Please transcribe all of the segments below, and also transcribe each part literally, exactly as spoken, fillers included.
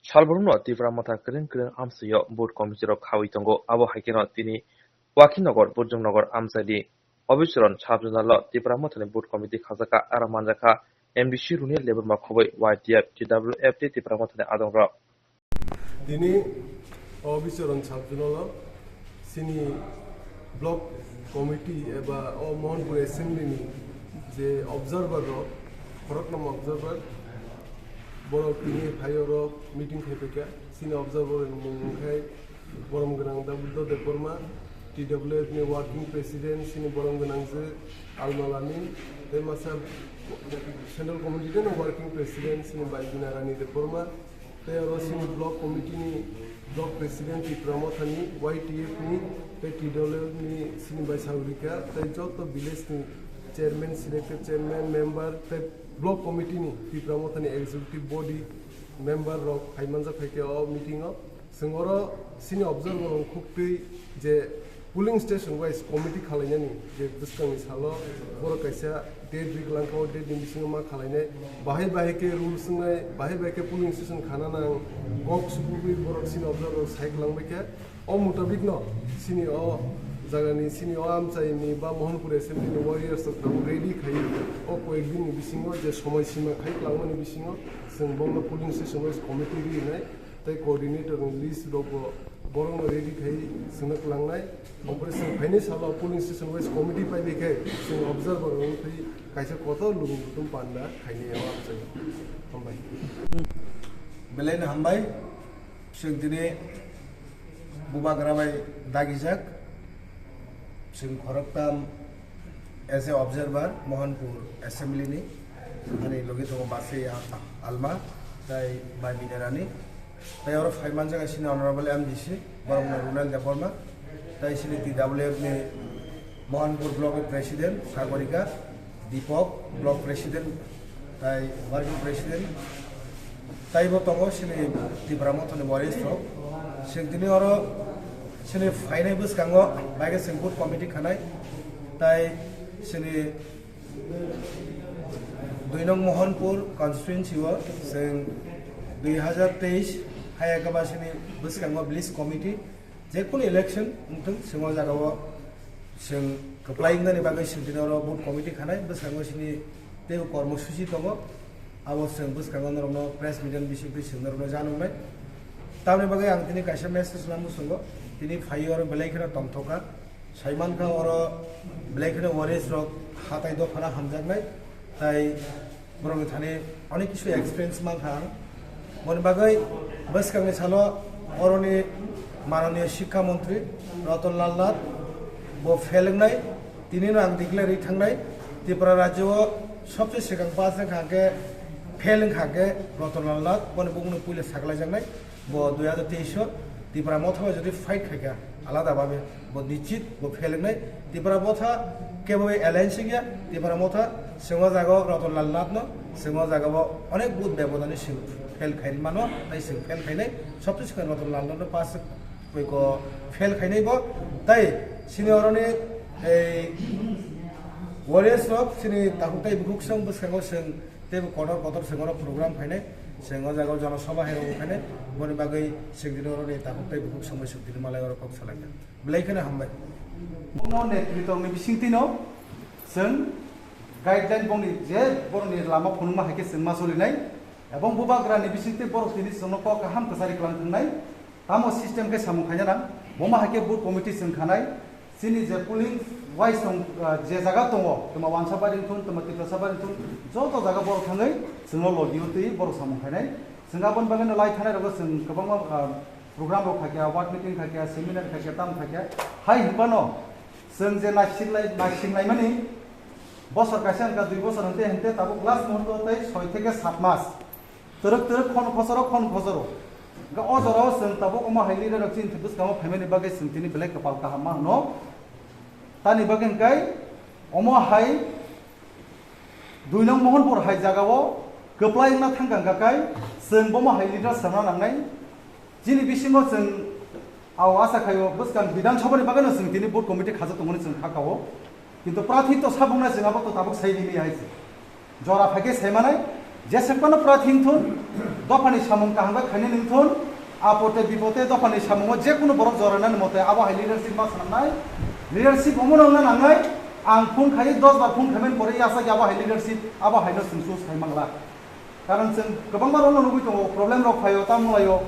Salbrumno Tipra Motha kwrwng kwrwng amchaio booth committee rok khawi tongo. Abo hai kheno tini Wakhinogor, Burjungnogor amchaini Obicharan sub-zonal o Tipra Mothani booth committee khajak kha, aro manjak kha M D C Runil Debbarma khobwi Y T F, T W F tei Tipra Mothani adongrok. Tini o Obicharan sub-zonal o chini block committee eba o Mohanpur assembly ni je observer rok, khoroknama observer, borok tini phai oro meeting khai paikha. Chini observer ni mung wngkha Borom gwnang Dabuddha Debbarma, T W F ni working president, chini borom gwnang je Alma Lamin, tei masa central committee ni working president, chini bai Bina Rani Debbarma, tei oro chini block committee ni block president Tipra Mothani, Y T F ni, tei T W F ni chini bai Saurika, tei joto village ni chairman, selected chairman, member, tei block committee ni Tipra Mothani executive body member rok phai manjak phai khe o meeting o. Chwng oro chini observer rok khuktwi je polling station wise committee khalainani je bwskangni salo borok kaisa date ri kwlangkha, o date ni bisingo ma khalainai, bahai bahai khe rules wngnai, bahai bahai khe polling station khana nang, kok subugwi borok chini observer rok sai kwlangbai khe. O mutabik no chini o jagani, chini o amchaini ba Mohanpur assembly ni warriors rok tabuk ready khai o koyek din ni bisingo je somoi sima khai kwlangmani bisingo chwng bongno polling station wise committee ri nai. Tei coordinator ni list rok bo borok no ready khai swngna kwlangnai. Operation phainai salo polling station wise committee pai bai khai chwng observer wng twi kaisa kotor lung butum panda khainai o amchai. Hambai. Belai no hambai. Chwng tini bubagra bai dagijak. Chwng khoroktham as a observer Mohanpur assembly ni, ani logi tongo Basai Alma, tai Bai Binarani, tai oro phai manjak sini Honorable M D C, borok no Runal Debbarma, tai sini T W F ni Mohanpur block ni president Sagorika, Deepak, block president, tai working president, taibo tongo sini Tipra Mothani warriors rok. Sini tini oro sini phainai bwskango bai khe chwng booth committee khanai, tai sini dui nong Mohanpur constituency o chwng dui hazar teis hai ekaba sini bwskango village committee, jekunu election wngthung, chwng o jagao chwng kwplai wngnani bagwi chwng tini oro booth committee khanai, bwskango chini teibo kormosuchi tongo, abo chwng bwskango norokno press meet ni bisingtwi chwng norokno janoknai. Tamoni bagwi ang tini kaisa message lama muchungo, tini phaiwi oro belai kheno tongthokha, saimankha oro belai kheno warriors rok hatai dophano hamjaknai, tai borokni thani onek kisu experience mankha ang. Boni bagwi bwskangni salo oroni mananiya Shikkha Montri Ratan Lal Nath bo fail wngnai, tinino ang declare ri thangnai. Tripura rajyo o sobse swkang pass wngkha khe, fail wngkha khe Ratan Lal Nath, boni bumungno puila saklaijaknai. Bo dui hazar teis o Tipra Motha bai jodi fight khaikha alada babe, bo nischit bo fail wngnai. Tipra Motha kebo alliance wngya, Tipra Motha chwng o jaga o Ratan Lal Nath no, chwng o jaga o onek booth bebodani chwng fail khai mano, tai chwng fail khainai, sobse swkang Ratan Lal Nath no pass ko fail khainai bo, tai sini oroni ei warriors rok sini takhuk tai bukhuk song bwskango chwng Tei bo kotor kotor chwng oro program khainai, chwng o jaga o jana sabha hai rok khainai, boni bagwi chwng tini oro ni takhuk tei bukhuk swngbai chwng tini malai oro kok salaikha. Belai kheno hambai. Bono netrito ni bisingtwi no chwng guideline bongni je borokni lama phunukma hai khe chwng ma solinai, ebong bubagra ni bisingtwi borok tini chwngno kok kaham kwchari kwlang thwngnai. Tamo system khe samung khaina nang, boma hai khe booth committee chwng khanai, chini je polling wise tong, ah, je jaga tongo, toma Wansabari wngthun, toma Tiprasabari wngthun, joto jaga borok thangwi chwngno logi o twi borok samung khainai. Chwng aboni bagwi no lai thanai rogo chwng kwbangma, ah, program rok khaikha, ward meeting khaikha, seminar khaikha, tamo khaikha. Hai hinphano chwng je naisinglai, naisinglai mani bosor kaisa wngkha, dui bosor hwnte hwnte tabuk last muhurto tei soi theke sat mas. Twrwk twrwk khon khosoro khon khosoro. Hwnkhe o jorao chwng tabuk omo hai leader rok chini bwskango phaimani bagwi chwng tini belai kwpal kaham ma hwno. Tani bagwi hwnkhe omo hai dui nong Mohanpur hai jagao kwplai wngna thangkha hwnkha kai chwng bomo hai leader sana nangnai. Chini bisingo chwng Ao asa khaio bwskang Bidhan Sabha ni bagwi no chwng tini booth committee khajak tongmani chwng kha kao. Kintu prathi to sabung na chwng abo to tabuk sai di hai se. Jora phai khe sai manai, jesek phano prathi wngthun, Dophani samung kaham khe khainai nung thun, apote bipote dophani samungo je kunu borok jorainani mote abo hai leadership ma swnamnai. Leadership omono wngna nangnai, ang phone khai dos bar phone khaimani pore yasa khe abo hai leadership abo haino chwng choose khai mangla. Karon chwng kwbangma rokno nugwi tongo, problem rok phaio, tamo laio,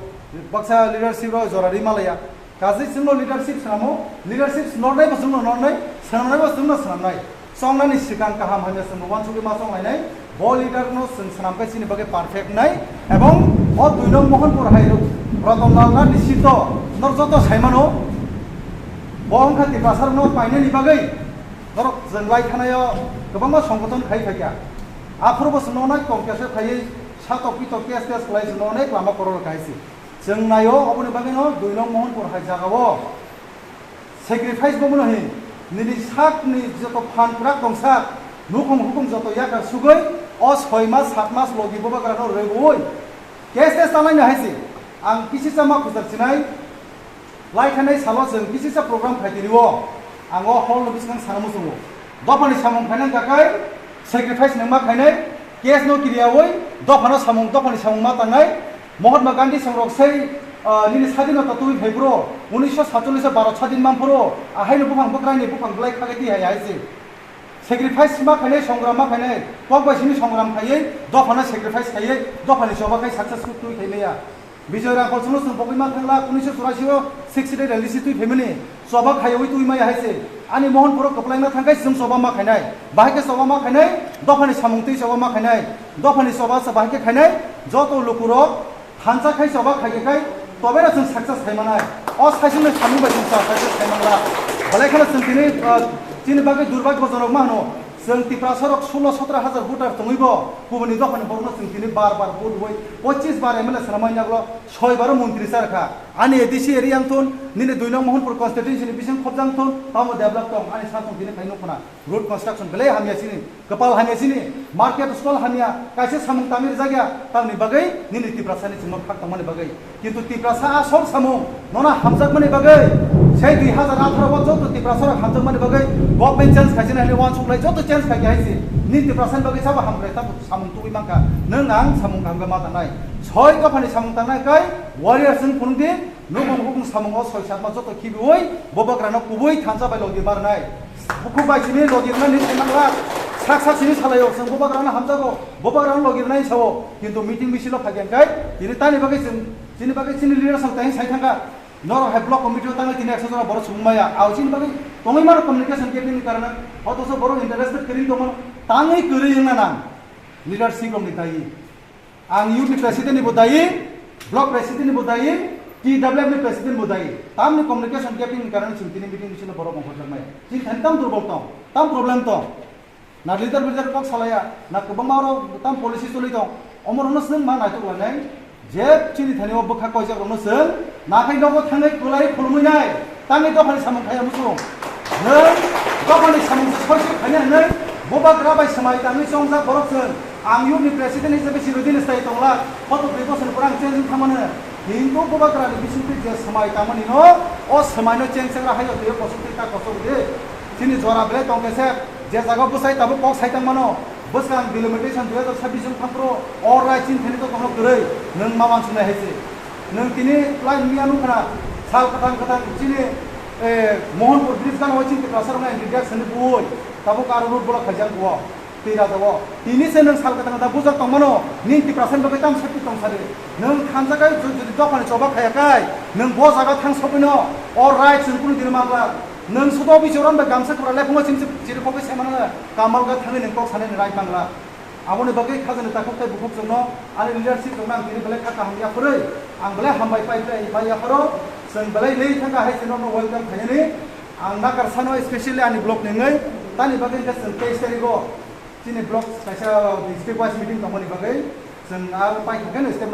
baksa leadership rok jora ri malaya. Kaje chwngno leadership swnamo, leadership nornai bo chwngno nornai, swnamnai bo chwngno swnamnai. Chongnani swkang kaham hamya chwngno uansugwi ma chonglainai, bo leader no chwng swnam khe chini bagwi perfect nai, ebong o dui nong Mohanpur hai Ratan Lal Nath Nishito nor joto saimano, bo wngkha Tiprasa rokno painani bagwi norok chwng lai thanaio kwbangma songgothon khai phaikha. Aphuru bo chwngno onek tong kesa khaiwi satok pitok kes kes khlai chwngno onek lama korok khai si. Chwng naio, oboni bagwino dui nong Mohanpur hai jagao sacrifice bo mano hin, nini sakni joto phan kwrak tong sak, nukhung hukum joto yakar sugwi, o soi mas, sat mas logi bubagrano rwgwi kes tes talaina hai se. Ang kisi chama khujak chinai, lai thanai salo chwng kisi cha program khai tini o, ang o hall no bwskang sana muchungo. Dophani samung khainai kakai, sacrifice nangma khainai, kes no kiriyawi, dophano samung, dophani samung ma tangnai, Mahatma Gandhi songrok sei, ah, nini sadinota tubui phai bro, unisho satchollish o Bharat sadin man phuru, ahaino buphang bwkraini buphang bwlai khagwi twi hai hai se. Sacrifice ma khainai, songram ma khainai, kok bai simi songram khaiwi, dophano sacrifice khaiwi, dophani choba khai successful twi khai maya. Bijoy Rangkhol chwngno chwng pogwi ma thangla, unisho churashi o sixty day rally si twi phaimani, choba khaiwi twi maya hai se. Ani Mohanpuro kwplaina thangkhai chwng choba ma khainai, bahai khe choba ma khainai, dophani samung twi choba ma khainai, dophani choba sa bahai khe khainai, joto lukurok Thansa khai choba khai khe khai, tobera chwng success khai manai. O saichung ni samung bai chwng sa success khai mangla. Belai kheno chwng tini, ah, chini bagwi durbagyojonok ma hwno. Chwng Tiprasa rok sullo sotro hajar voter tongwi bo, kubuni dophani borokno chwng tini bar bar vote bai, pochis bar M L A swnamwi naglo, soi bar o montri char kha. Ani A D C area wng thun, nini dui nong Mohanpur constituency ni bising khobjang thun, tamo develop tong, ani sa tong tini khai nukho na. Road construction belai hamya chini, kwpal hamya chini, market stall hamya, kaisa samung tangwi rijak ya, tamni bagwi nini Tiprasani chwngno khak tongmani bagwi. Kintu Tiprasa asol samung, nono hamjakmani bagwi, sei dui hazar atharo o joto Tiprasarok hamjakmani bagwi government change khaisini hwnwi uansuk lai joto change khaikhe hai se. Nini Tiprasani bagwi sabo hamkrai tamo samung tubui mankha, nwng ang samung kaham khe ma tangnai. Soi dophani samung tangnai kai warriors wng phunukdi, Nukung hukung samungo soi satma joto khibiui bobagrano kubui thansa bai logi barnai. Bukhuk bai simi logi rwnani sai mangla. Sak sak simi salaio chwng bobagrano hamjago, bobagrano logi rwnai sao. Kintu meeting misil o phaigen kai tini tani bagwi chwng, chini bagwi chini leader rok tani sai thangkha. Norok hai block committee o tangwi tini ekso jona borok subung maya. Au chini bagwi tongwi mano communication gap ni karana. Hotoso borok interested kwrwi tongmano. Tangwi kwrwi wngna nang leadership rokni taiwi. Ang youth ni president ni bo dayi, block president ni bo dayi, T W F ni president bo dayi. Tamni communication gap ni karone chwng tini meeting bisingo borok ongkhorjakmaya. Chini thani tam durbol tong, tam problem tong. Na leader leader kok salaya, na kwbangma oro tam policy choli tong. Omorokno chwng ma naitok lanai. Je chini thani o bwkha koijak rokno chwng nakhai nogo thangwi kwlai khulumwi nai. Tangwi dophani samung khaiya muchung. Nwng dophani samung se soisu khaina hwnwi bubagra bai swmai tangwi chongjak borok chwng. Ang youth ni president hisabe chirudin stay tongla, hoto dui bosor pore ang change wng thangmano. Hintu bubagra ni bisingtwi je swmai tangmani no, o swmai no change changra hayo twiyo kosok twi ta kosok di. Chini jora belai tongkhe se, je jaga bwsai tabuk kok sai tangmano, bwskang delimitation dui hazar sabbish wng thangphuru, o rai chini thani to tongno kwrwi, nwng ma uansuknai hai se. Nwng tini lai miya nukha na, sal kwthang kwthang chini, eh, Mohanpur bridge gana o chini Tiprasa rokno entry gate sani buwi, tabuk aro road block khaijak buo, twi rajao. Tini se nwng sal kwthang kwthang bujak tongmano, nini Tiprasa ni bagwi tam safety tong sadi. Nwng thansa kai ju-, jodi dophani choba khaya kai, nwng bo jaga thang sogwino, o right chwng kunu dino mangla. Nwng sudo bichoro bai gamsa kwbra lephungo chini chiri khogwi sai mano, Kamalga thangwi nwng kok sanani right mangla. Aboni bagwi khajani takhuk tei bukhuk chwngno ani leadership chwngno ang tini belai kha kaham yaphurwi, ang belai hambai pai pai pai yapharo, chwng belai lei thangkha hai chwngno welcome khainani. Ang nakar sano specially ani block ni wngwi, tani bagwi hwnkhe chwng teis tarigo chini block kaisa district wise meeting tongmani bagwi chwng aro pai kha khe step